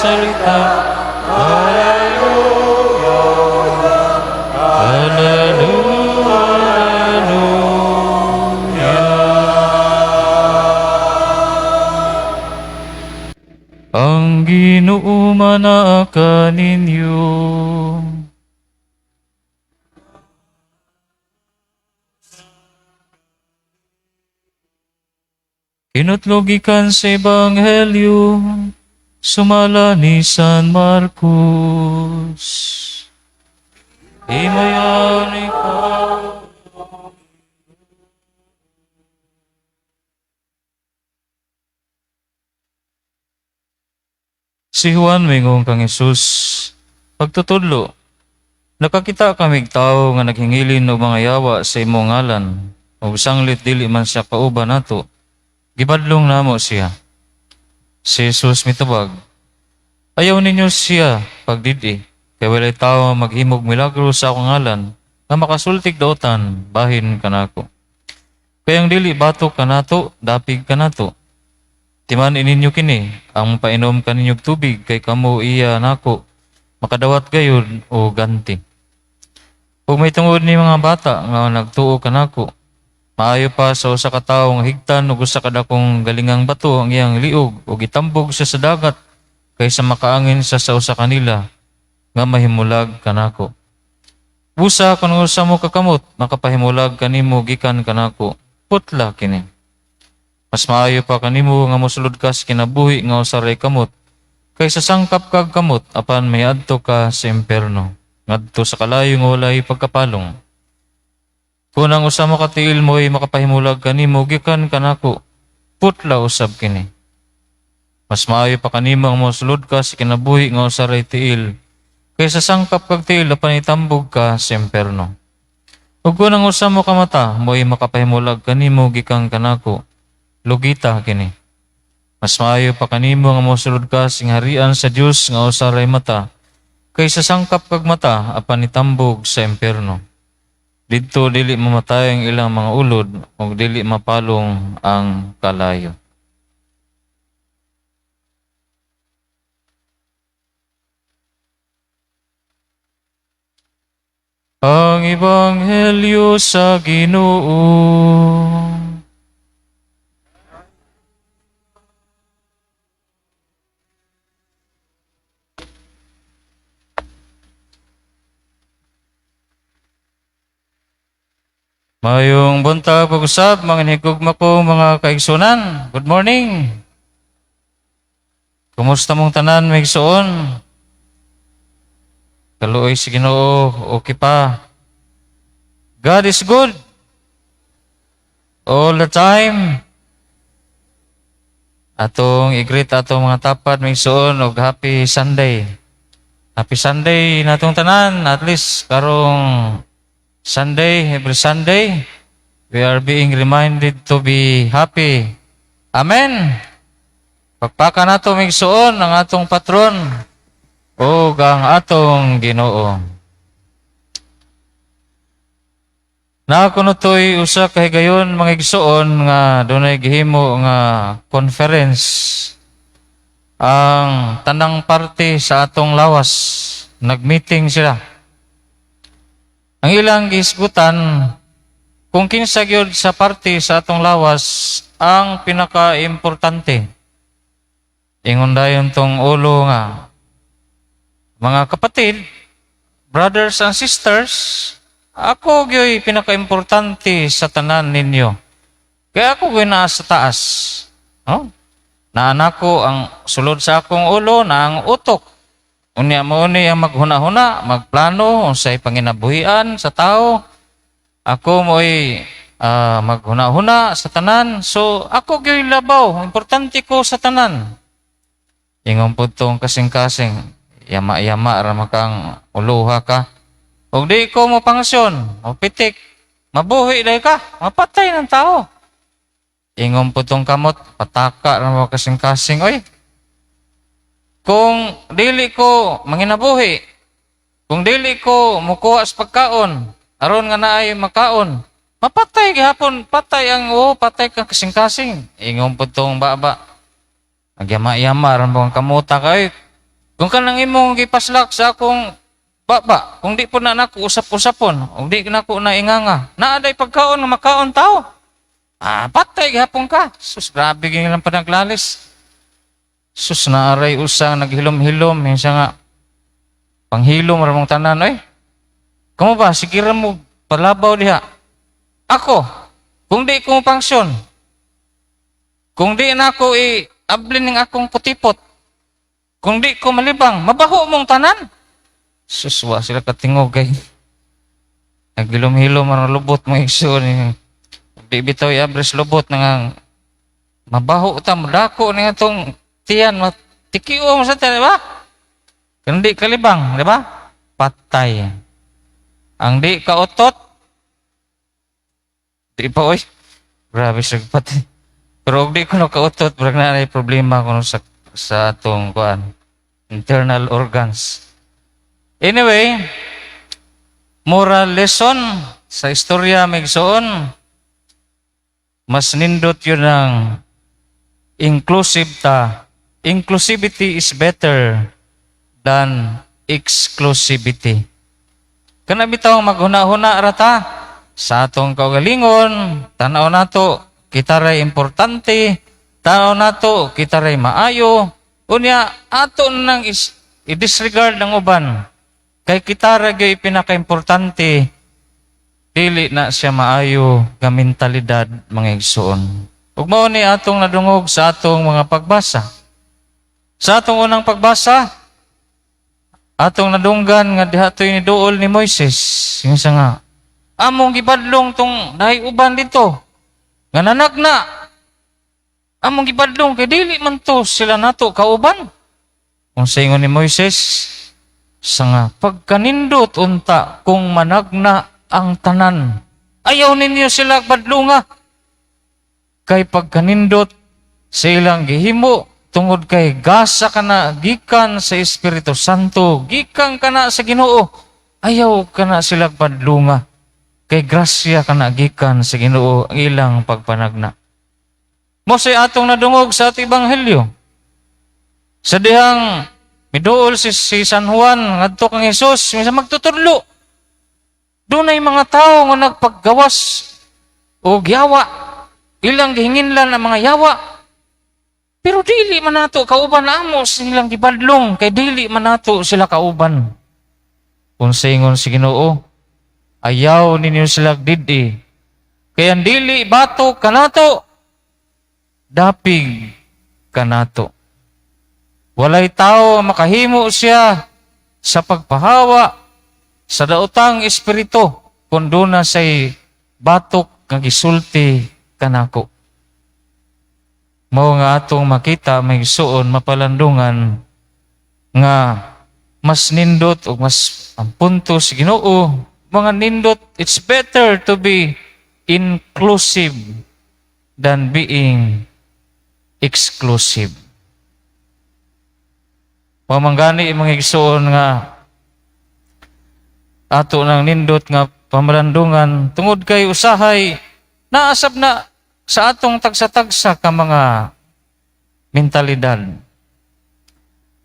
salita. Hallelujah, Hallelujah, Hallelujah. Ang Ginoo manaa kaninyo. Kinutlo gikan sa Ebanghelyo sumala ni San Marcos. Himayan ikaw. Si Juan mingon kang Hesus, "Pagtutudlo, nakakita kamig tao nga naghingilin og mga yawa sa imong ngalan, ug sanglit dili man siya kauban nato, gibadlong namo siya." Si Jesus mitubag, "Ayaw ninyo siya pagdidi, kay walay tao maghimog milagro sa akong ngalan nga makasultig daotan bahin kanako. Kay ang dili batok kanato, dapig kanato. Timan ininyo kini, ang painom kaninyog tubig kay kamo iya nako, makadawat gayud o ganti. Ug may tungod ni mga bata nga nagtuo kanako, maayo pa sa usa ka tawo nga higtan og usa ka dakong galingang bato ang iyang liog ug itambog siya sa dagat kaysa makaangin siya sa usa kanila nga mahimulag kanako. Busa kun usa mo kakamot makapahimulag kanimo gikan kanako, putla kini. Mas maayo pa kanimo nga mosulod ka sa kinabuhi nga usa ray kamot kaysa sangkap kag kamot apan may adto ka sa impierno, ngadto sa kalayo nga walay pagkapalong. Kung ang usa mo ka tiil mo'y makapahimulag kanimo gikan kanako, putla usab kini. Mas maayo pa kanimo ang mosulod ka sa kinabuhi nga usa ray tiil kaysa sangkap kag tiil apan itambog ka sa impierno. Ug kun ang usa mo ka mata mo'y makapahimulag kanimo gikan kanako, lugita kini. Mas maayo pa kanimo nga mosulod ka sa harian sa Dios nga usa ray mata kaysa sangkap kag mata apan itambog sa impierno. Didto dili mamatay ang ilang mga ulod ug dili mapalong ang kalayo." Ang Ebanghelyo sa Ginoo. Mayong buntag pag-usab, mga higugma ko, mga kaigsunan. Good morning. Kumusta mong tanan, mga igsoon? Kaluoy si Ginoo, okay pa. God is good. All the time. Atong i-greet atong mga tapad, mga igsoon, og happy Sunday. Happy Sunday natong tanan, at least karong Sunday, every Sunday, we are being reminded to be happy. Amen. Pagpaka nato migsuon ang atong patron o ang atong Ginoo. Naa kuno to'y usa ka higayon, mga igsuon, nga dunay gihimo nga conference ang tanang parte sa atong lawas. Nagmeeting sila. Ang ilang gihisgutan kung kinsa gyud sa parte sa atong lawas ang pinaka-importante. Ingon dayon tong ulo nga, "Mga kapatid, brothers and sisters, ako gyoy pinaka-importante sa tanan ninyo. Kaya ako gyoy naa sa taas. No? Naa nako ang sulod sa akong ulo na ang utok. Unya mo ni ang maghuna-huna, magplano unsay panginabuhian sa tao. Ako mo'y maghuna-huna sa tanan. So ako gyoy labaw, importante ko sa tanan." Ingon pud tong kasing-kasing, "Yama-yama ra makang uluha ka. Ug di ko mo pangsyon, o pitik, mabuhi dahil ka, mapatay ng tao." Ingon pud tong kamot, "Pataka ra mo kasing-kasing, oy. Kung dili ko manginabuhi, kung dili ko mukuha sa pagkaon, aron nga naay makaon, mapatay gihapon, patay ang oh, patay ka kasing-kasing." Ingon pud tong baba, "Magyama-yama ran mo ang kamuta kay. Kung kanang imong gipaslak sa akong baba, kung di po na nako usap-usapon, kung di nako na inganga, naa day pagkaon nga makaon tao. Ah, patay gihapon ka. Sus, grabe gyud lang panaglalis. Sus, naaray usang naghilom-hilom, siya nga, panghilom ra mong tanan, oy. Kamo ba, sige ra mo, palabaw diha. Ako, kung di ko pangsyon, kung di na ako i-ablin ning akong kutipot, kung di ko malibang, mabaho mong tanan. Sus, wa sila katingog kay. Naghilom-hilom ang lubot mo igsoon. Eh. Di bitaw i-abres lubot na nga mabaho ta, madako ni atong tiyan, matikiw mo sa tiyan, di ba? Kung di kalibang, di ba? Patay. Ang di kautot, di pa, oy. Grabe siya pati. Pero og di ko nakautot, brag na ay problema ko sa atong kuan, internal organs. Anyway, moral lesson sa istorya, mga igsoon, mas nindot yun ang inclusive ta. Inclusivity is better than exclusivity. Kana bitaw maghuna-huna ra ta sa atong kaugalingon, tanaw nato kita ray importante, tanaw nato kita ray maayo, unya ato nang i-disregard ng uban. Kay kita ra gyud pinakaimportante, dili na siya maayo nga mentalidad, mga igsoon. Ug mao ni atong nadungog sa atong mga pagbasa. Sa atong unang pagbasa, atong nadunggan nga diha to'y niduol ni Moises. Yung sa nga, among gibadlong tong naay uban dito. Nga nanagna. Among gibadlong kay dili man to sila nato kauban. Kung sa ingon ni Moises, sa nga, pagkanindot unta kung managna ang tanan. Ayaw ninyo sila badlunga. Kay pagkanindot sa ilang gihimo, tungod kay gasa kana gikan sa Espiritu Santo, gikan kana sa Ginoo, ayaw kana sila badlunga. Kay grasya kana gikan sa Ginoo ang ilang pagpanagna. Mao say atong nadungog sa ating ebanghelyo. Sa dihang miduol si San Juan ngadto kang Hesus, minsan magtutudlo. Dunay mga tao nga nagpaggawas og yawa. Ilang gihinginlan ang mga yawa. Pero dili man nato kauban, amo silang gibadlong kay dili man nato sila kauban. Kung sa ingon si Ginoo, ayaw ninyo sila didi. Kay ang dili batok kanato, dapig kanato. Walay tao makahimo siya sa pagpahawa sa daotang espiritu kung duna say batok nga gisulti kanako. Mao nga atong makita, mga igsoon, mapalandungan nga mas nindot o mas ang punto sa Ginoo, mga nindot, it's better to be inclusive than being exclusive. Pamanggani, mga igsoon, nga ato nang nindot nga pamalandungan tungod kay usahay naasab na sa atong tagsa-tagsa ka mga mentalidad.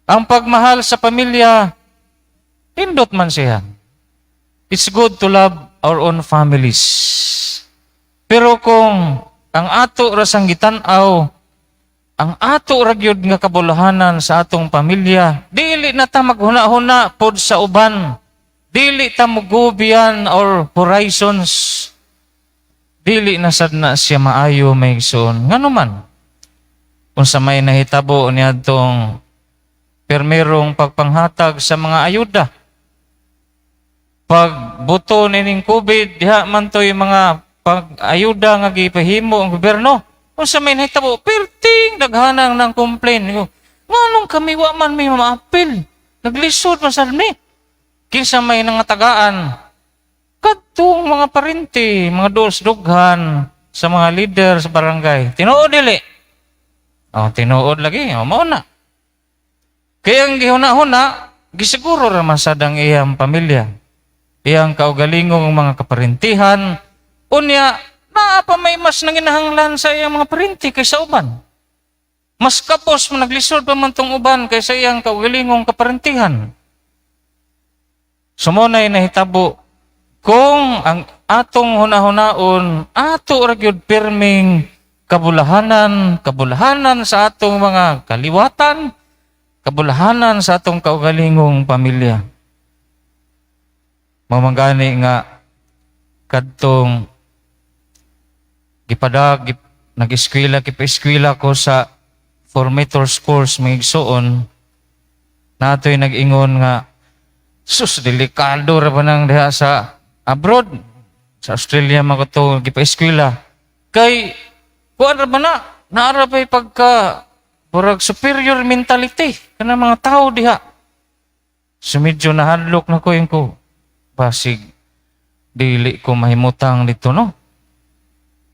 Ang pagmahal sa pamilya, nindot man siya. It's good to love our own families. Pero kung ang ato ra sang gitan-aw, ang ato ra gyud nga kabulahanan sa atong pamilya, dili na ta maghuna-huna pod sa uban. Dili ta mo-go beyond our horizons. Dili na sad na siya maayo, mga igsoon. Ngano man? Unsa may nahitabo niadtong permerong pagpanghatag sa mga ayuda. Pagbuto nining COVID, diha man to'y mga pag-ayuda nga gipahimo ang gobyerno. Unsa may nahitabo, perting daghanang ng complain. Nganong kami wa man may maapil? Naglisod man sad mi. Kinsa may nangatagaan? Kadtong mga parente, mga dos dughan sa mga leader sa barangay. Tinuod dili? Oh, tinuod lagi. Oh, mao na. Kaya ang gihuna-huna, gisiguro ra man sad ang iyang pamilya. Iyang kaugalingong mga kaparentihan. Unya, naa pa may mas nanginahanglan sa iyang mga parente kaysa uban. Mas kapos man, naglisod pa man tong uban kaysa iyang kaugalingong kaparentihan. So mao nay nahitabo kung ang atong hunahunaon ato ra gyud pirming kabulahanan, kabulahanan sa atong mga kaliwatan, kabulahanan sa atong kaugalingong pamilya. Mao man gani nga kadtong gipadag nag-eskwela, gipa-eskwela ko sa formators course, mga igsuon, natoy nag-ingon nga, "Sus, delikado ra ba nang diha sa abroad?" Sa Australia man ko to gipa-eskwela. Kay kuan ra ba na, naa ra ba'y pagka murag superior mentality kana mga tao diha. So medyo nahadlok na ko, ingon ko, basig dili ko mahimutang dito, no?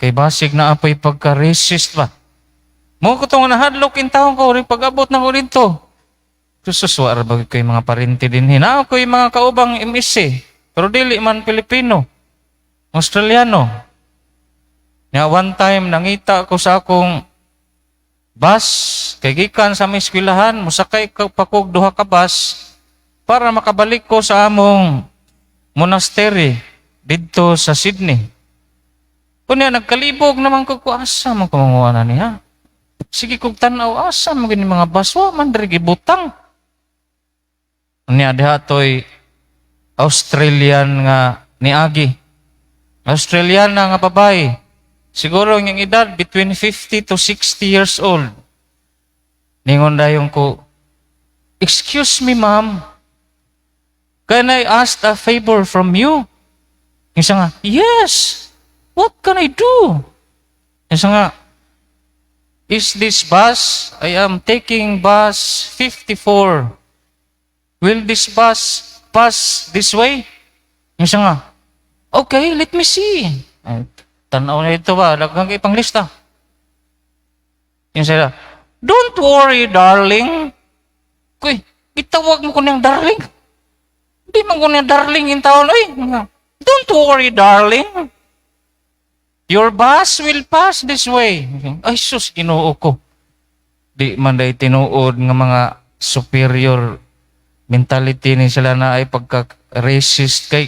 Kay basig naa pa'y pagka racist ba. Mao ko tong nahadlok intawon ko rin pag-abot na ko dito. Sus, wa ra ba ko'y mga parente dinhi? Naa ko'y mga kaubang MSC, pero dili man Pilipino. Australiano. Nya one time nangita ko sa akong bus kay gikan sa aming eskwelahan, musakay ko pa kog duha ka bus para makabalik ko sa among monastery didto sa Sydney. Kunya nagkalibog naman ko ko asa man ko manguha na niya. Sige kog tan-aw, asa man gini mga bus, wa man diri gibutang. Niya diha toy Australian nga niagi. Australian na nga babae. Siguro ang iyang edad between 50 to 60 years old. Ningon dayon ko, "Excuse me, ma'am. Can I ask a favor from you?" Isa nga, "Yes. What can I do?" Isa nga, "Is this bus? I am taking bus 54. Will this bus pass this way?" Isa nga, "Okay, let me see." Ay, tanaw na ito ba? Daghang ipang lista. Yung sila, "Don't worry, darling." Kuy, gitawag mo ko niyang darling. Hindi man ko niyang darling in taon. Uy, "Don't worry, darling. Your bus will pass this way." Ay, sus, Ginoo ko. Di man day tinuod nga mga superior mentality ni sila na ay pagka-racist kay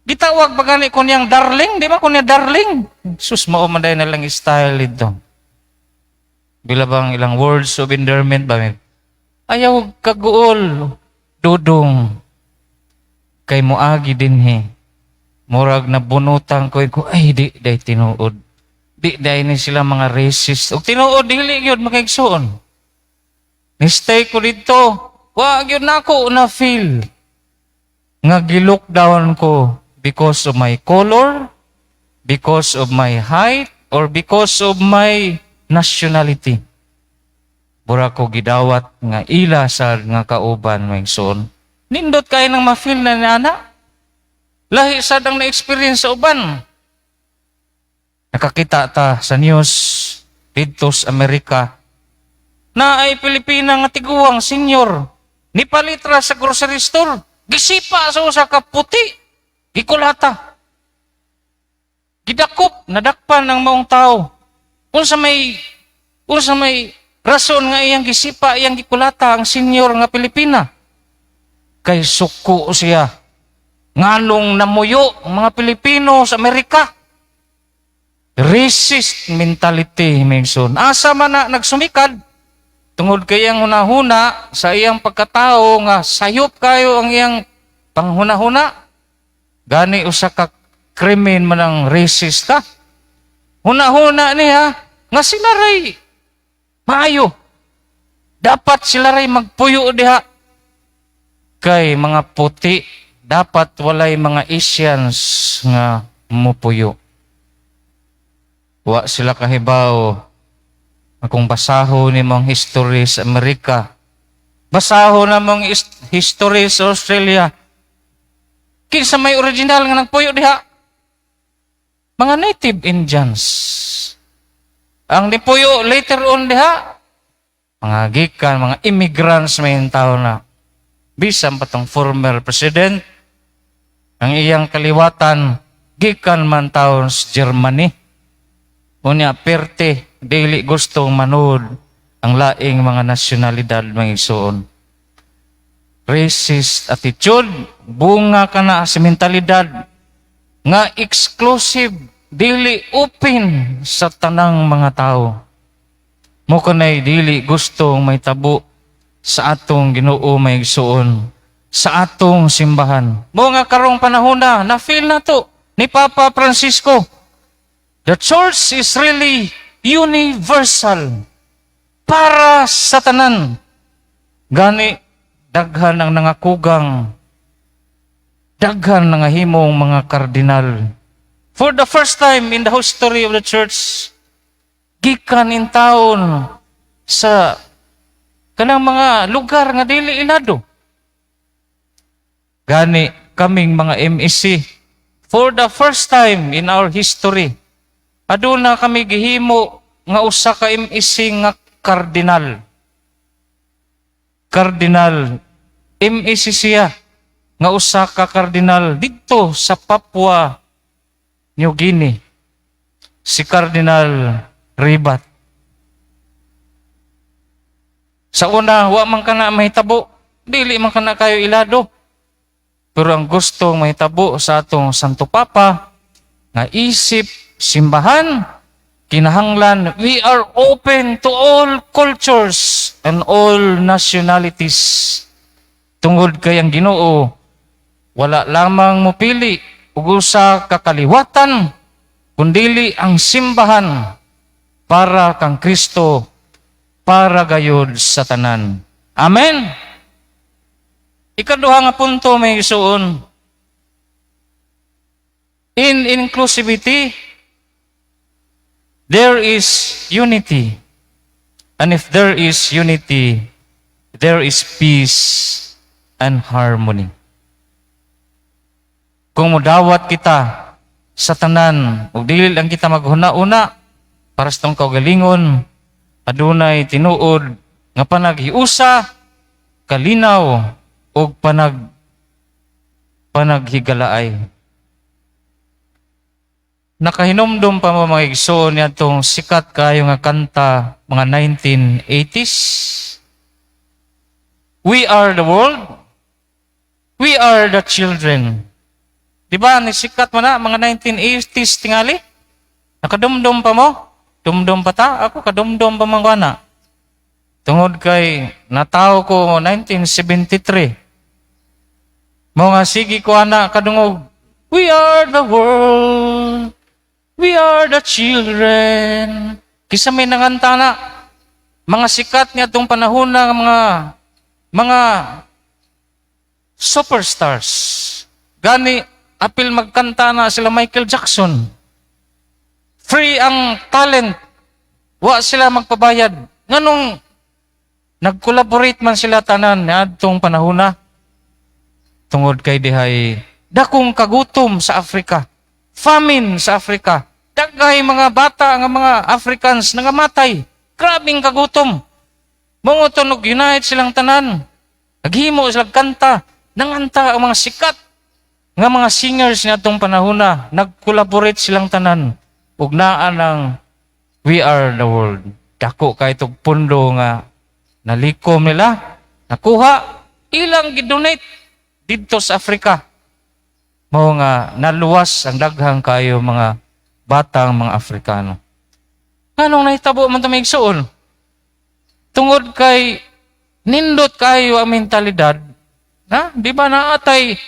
gitawag pa gani ko niyang darling, di ba ko niya darling? Sus, mao man day na lang style ito. Bila bang ilang words of endearment ba? "Ayaw kaguol, dudong. Kay moagi dinhi." Murag na bunutan ko, ay di day tinuod. Di day ni sila mga racist. Og tinuod dili gyud, mga igsuon. Ni-stay ko dito. Wa gyud nako na feel nga gi-lockdown ko because of my color, because of my height, or because of my nationality. Mura ko gidawat nga ila sa nga kauban, mga igsoon. Nindot kay nang ma-feel na ni ana. Lahi sad ang na-experience sa uban. Nakakita ta sa news didto sa Amerika na ay Pilipina nga tiguang senior ni palitra sa grocery store, gisipa sa usa ka puti, gikulata, gidakop, nadakpan ng maong tao. Unsa may rason nga iyang gisipa, iyang gikulata ang senior nga Pilipina? Kay suko siya nganong namuyo ang mga Pilipino sa Amerika. Racist mentality, mga igsoon. Asa man na nagsumikad? Tungod kay iyang hunahuna sa iyang pagkatao nga sayop kayo ang iyang panghunahuna. Gani usa ka krimen man ang racist ta. Hunahuna niya nga sila ray maayo. Dapat sila ray magpuyo diha. Kay mga puti, dapat walay mga Asians nga mupuyo. Wa sila kahibaw kung basaho ni mong history sa Amerika, basaho na mong history sa Australia. Kinsa may original nga nagpuyo diha? Mga native Indians. Ang nipuyo later on diha, mga gikan, mga immigrants may tao na. Bisan pa tong former president, ang iyang kaliwatan, gikan man taon sa Germany. Unya, perte, dili gustong manood. ang laing mga nasyonalidad, mga igsoon. Racist attitude, bunga kana sa mentalidad nga exclusive, dili open sa tanang mga tao. Mao kanay dili gusto mahitabo sa atong Ginoo, mga igsoon, sa atong simbahan. Mao nga karong panahon na, na-feel na to ni Papa Francisco. The church is really universal, para sa tanan. Gani, daghan ang nangakugang, daghan nangahimong mga kardinal. For the first time in the history of the church, gikan in taon sa kanang mga lugar nga dili ilado. Gani, kaming mga MEC, for the first time in our history, aduna kami gihimo nga usa ka MEC nga kardinal. Kardinal MEC siya nga usa ka kardinal didto sa Papua New Guinea. Si Cardinal Ribat. Sa una, wa man kana mahitabo. Dili man kana kayo ilado. Pero ang gusto mahitabo sa atong Santo Papa, nga isip simbahan, kinahanglan we are open to all cultures and all nationalities. Tungod kay ang Ginoo, wala lamang mupili ug usa ka kaliwatan, kundili ang simbahan para kang Kristo, para gayud sa tanan. Amen. Ikaduha nga punto, mga igsoon. In inclusivity, there is unity. And if there is unity, there is peace and harmony. Kung mudawat kita sa tanan, ug dili lang kita maghuna-una para sa atong kaugalingon, adunay tinuod nga panaghiusa, kalinaw, ug panaghigalaay. Nakahinumdum pa mo, mga igsoon, niadtong sikat kayo nga kanta mga 1980s? "We are the world. We are the children." Di ba, ni sikat mo na, mga 1980s tingali? Nakadumdum pa mo? Dumdum pa ta? Ako, kadumdum pa man ko na. Tungod kay natawo ko 1973. Mao nga sige ko ana kadungog, "We are the world. We are the children." Kinsa may nanganta na? Mga sikat niadtong panahon na mga superstars. Gani, apil magkanta na sila Michael Jackson. Free ang talent. Wa sila magpabayad. Nganong nag-collaborate man sila tanan niadtong panahon na? Tungod kay dihay dakong kagutom sa Africa. Famine sa Africa. Daghay mga bata nga mga Africans nangamatay. Grabing kagutom. Mao to unite silang tanan. Naghimo sila kanta. Nanganta ang mga sikat nga mga singers niadtong panahon na, nag-collaborate silang tanan ug naa ng "We Are the World." Dako kay tog pundo nga nalikom nila, nakuha, ilang gidonate didto sa Africa. Mao nga naluwas ang daghang kayo mga batang mga Afrikano. Nganong nahitabo man ito, mga igsoon? Tungod kay nindot kayo ang mentalidad, na, di ba, naatay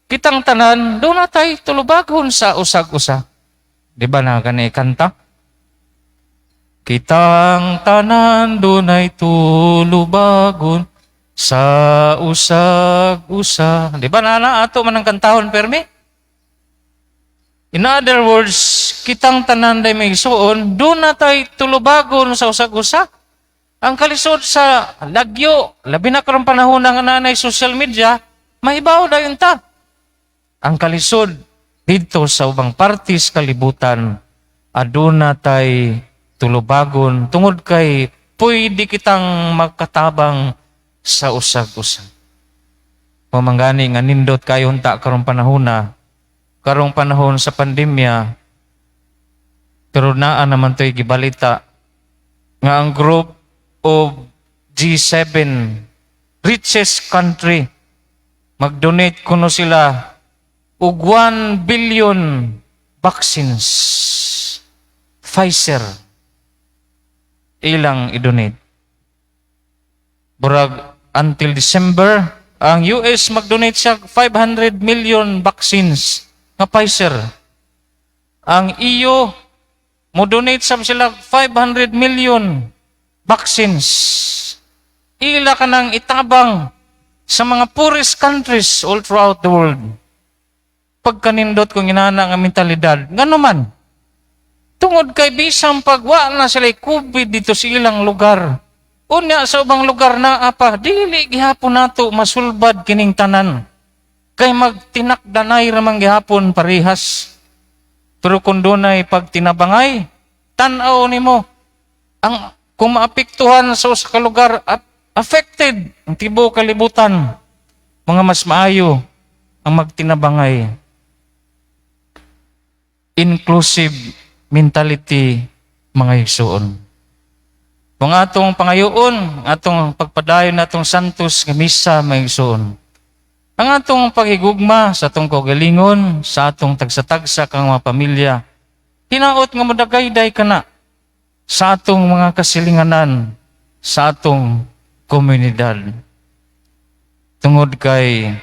kitang tanan, duna tay tulubagon sa usag-usa. Di ba na gani kanta? "Kitang tanan dunay tulubagon sa usag-usa." Di ba na ato man ang kantahon permi? In other words, kitang tanan day, mga igsoon, duna tay tulubagon sa usag-usa. Ang kalisod sa lagyo, labi na karong panahon nga nanay social media, mahibaw dayon ta. Ang kalisod didto sa ubang partis kalibutan, aduna tay tulubagon tungod kay pwede kitang magkatabang sa usag-usa. Mao man gani nga nindot kayo unta karong panahon na, karong panahon sa pandemya, pero naa naman to'y gibalita nga ang group of G7, richest country, mag-donate kuno sila og 1 billion vaccines. Pfizer ilang i-donate. Burag until December, ang US mag-donate siya 500 million vaccines nga Pfizer. Ang EU mo donate sab sila 500 million vaccines. Ila ka nang itabang sa mga poorest countries all throughout the world. Pagkanindot kung inana nga mentalidad, ngano man? Tungod kay bisan pagwa na sila COVID dito sa ilang lugar. Unya sa ubang lugar na apa, dili gihapon nato masulbad kining tanan. Kay magtinakdanay ramang gihapon parehas. Pero kung dunay pagtinabangay, tan-aw nimo ang kung maapektuhan sa usa ka lugar, affected ang tibuok kalibutan. Mga mas maayo ang magtinabangay. Inclusive mentality, mga igsuon. Kung atong pangayoon, atong pagpadayon natong santos nga misa, mga igsuon. Ang atong paghigugma sa atong kaugalingon, sa atong tagsa-tagsa kang mga pamilya, hinaot nga modagayday kana sa atong mga kasilinganan, sa atong komunidad. Tungod kay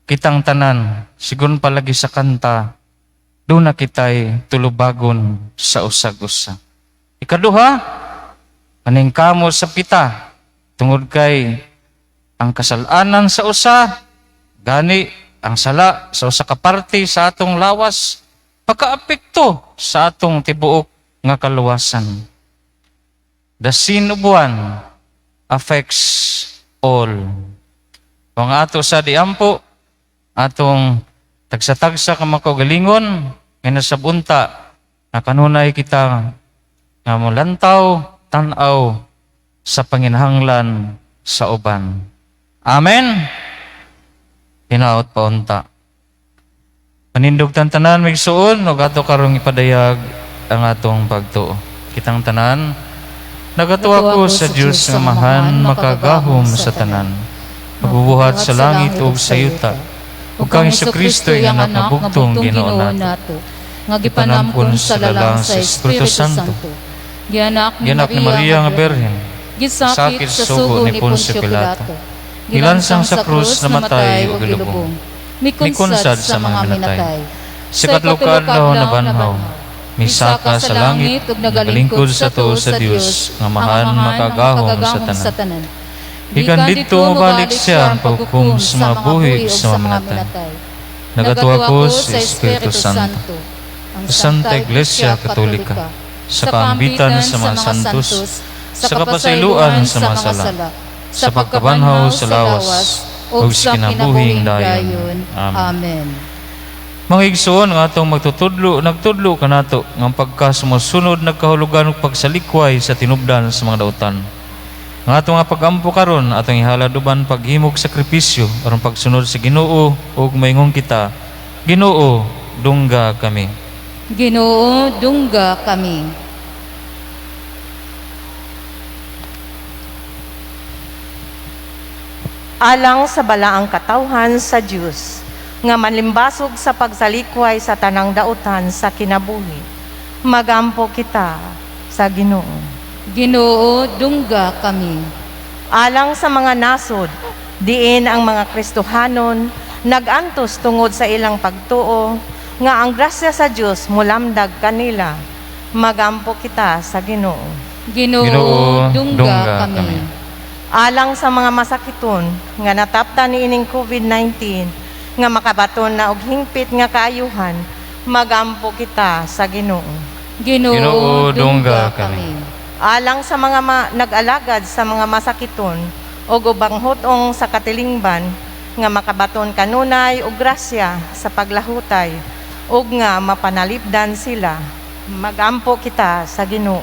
kitang tanan, sigon palagi sa kanta, duna kita'y tulubagon sa usag-usa. Ikaduha, maningkamot sa kita, tungod kay ang kasalanan sa usa, gani ang sala sa usa ka parte sa atong lawas, pagkaapekto sa atong tibuok nga kaluwasan. The sin of one affects all. Kung ato sa diampo, atong tagsa-tagsa ka makaugalingon, nga nasabunta, na kanunay kita nga molantaw, tan-aw sa panginahanglan sa uban. Amen. Hinaot paunta. Manindog tan tanan, migsuon, ug ato karong ipadayag ang atong pagtuo. Kitang tanan, nagatuo ko sa Dios nga Amahan makagahom sa tanan, magbubuhat sa langit ug sa yuta, ug kang Kristo, iyang anak nga bugtong Ginoo nato, nga gipanampon sa lalang sa Espiritu Santo. Gianak ni Gianak ni Maria nga Birhen, gisakit sa sugo ni Poncio Pilato, gilansang sa krus, namatay ug gilubong, mikonsad sa mga minatay, sa ikatlo ka adlaw nabanhaw, misaka sa langit ug nagalingkod sa tuo sa Dios nga Amahan makagahom sa tanan. Gikan didto mobalik siya ang paghukom sa mga buhi ug sa mga minatay. Nagatuo ako sa Espiritu Santo, sa Santa Iglesia Katolika, sa kaambitan sa mga santos, sa kapasayloan sa mga sala, sa pagkabanhaw sa lawas, ug sa kinabuhing dayon. Amen. Amen. Mga igsoon, nga atong magtutudlo, nagtudlo kanato nga ang pagkasumusunod nagkahulugan og pagsalikway sa tinubdan sa mga dautan. Nga atong nga pagampo karon, atong ihalad uban paghimog sakripisyo aron pagsunod sa Ginoo ug maingon kita, Ginoo, dungga kami. Ginoo, dungga kami. Alang sa balaang katawhan sa Dios nga manlimbasog sa pagsalikway sa tanang dautan sa kinabuhi. Magampo kita sa Ginoo. Ginoo, dungga kami. Alang sa mga nasod diin ang mga Kristohanon nagantos tungod sa ilang pagtuo, nga ang grasya sa Dios mulamdag kanila. Magampo kita sa Ginoo. Ginoo, Ginoo, dungga dungga kami. kami. Alang sa mga masakiton nga natapta niining COVID-19, nga makabaton na og hingpit nga kaayuhan, magampo kita sa Ginoo. Ginoo, Ginoo, dungga dungga kami. Alang sa mga nag-alagad sa mga masakiton og ubang hutong sa katilingban, nga makabaton kanunay og grasya sa paglahutay ug nga mapanalipdan sila, magampo kita sa Ginoo.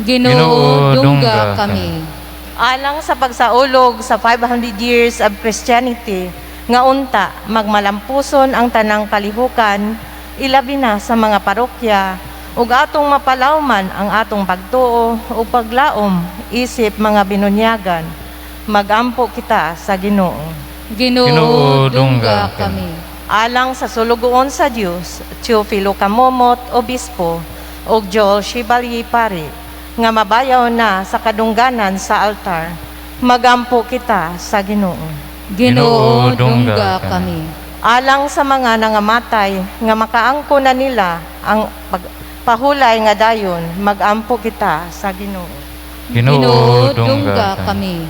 Ginoo, Ginoo, dungga dungga kami. Alang sa pagsaulog sa 500 years of Christianity, nga unta magmalampuson ang tanang kalihukan, ilabi na sa mga parokya Ug atong mapalawman ang atong pagtuo ug paglaom isip mga binunyagan. Magampo kita sa Ginoo. Ginoo, Ginoo, dungga dungga kami. Alang sa sulugoon sa Dios, Teofilo Camomot, Obispo, ug Joel Chevalier Pari, nga mabayaw na sa kadungganan sa altar. Magampo kita sa Ginoo. Ginoo, Ginoo, dungga dungga kami. Alang sa mga nangamatay nga makaangko na nila ang pahulay nga dayon, magampo kita sa Ginoo. Ginoo, dungga kami.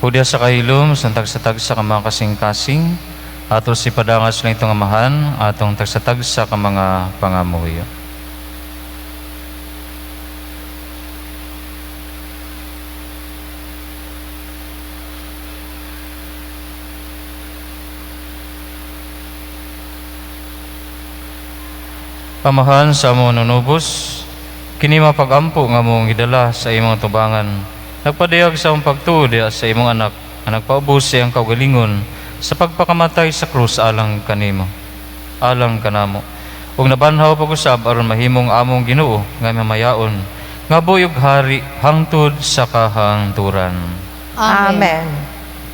Hudya sa kahilom, sa tagsa-tagsa ka mga kasing-kasing, ato si padangas lang itong amahan, atong tagsa-tagsa ka mga pangamuyo. Amahan sa among nunubos, kini mapagampo nga among gidala sa imong tubangan. Nagpadayag sa among pagtuo diha sa imong anak, nga nagpaubos sa iyang kaugalingon sa pagpakamatay sa krus alang kanimo, alang kanamo. Ug nabanhaw pag-usab aron mahimong among Ginoo nga mamayaon, nga buyog hari hangtod sa kahangturan. Amen. Amen.